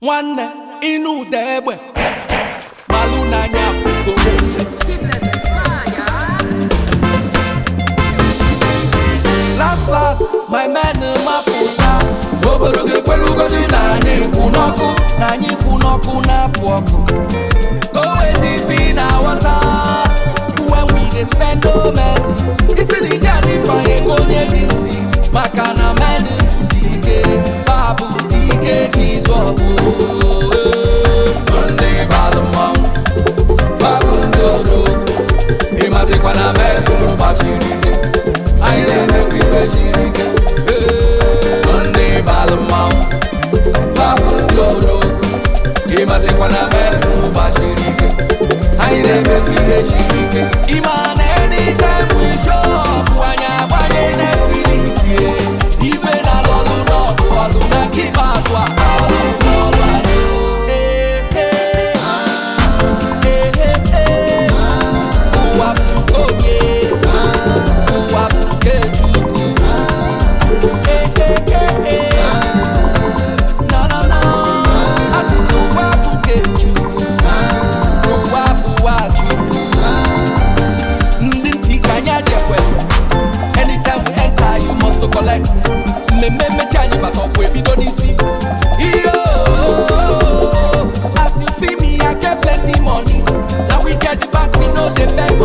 Nwanne ịnụ ụda egbe malụ n'anya pụgo. Last last, my men mapụta. Obodo ga-ekwerugodi na anyị kwụ n'ọkụ, na anyị kwụ n'ọkụ na-apụ ọkụ. Go easy fi na water when we dey spend, no mercy. Isi na ije adị fanye ka onye dị ntị, maka na men bụzi ike, fa bụzi ike ka izu ọgụ. Ndị balụ mmanwụ, fabụ ndị odogwu. Ịmazikwa na mekụ gbasiri ike, anyị na-emekwa ife siri ike. Ndị balụ mmanwụ, fabụ ndị odogwu. Ịmazikwa na mekụ gbasiri ike, anyị na-emekwa ihe siri ike. Ịma na anytime we show up, anyị agbanye Netflix ye. Ife na lọlụ n'ọgụ ọlụ na nke ikpeazụ a ọlụ ọlụ anyị. Ee, ee, ee, ee, ee. Ụwa bụ nke onye, ụwa bụ nke Chukwu. Ee, ee, ee, ee. Na, na, na. A sị na ụwa bụ nke Chukwu. Ụwa bụ ụwa Chukwu. Ndị ntị ka anyị adị ekwe. Anytime we enter, you must to collect. Mmemme mmechi anyị bata ọkwa ebido n'isi. Iyo, as you see me, I get plenty money. Na we get the back, we no dey beg.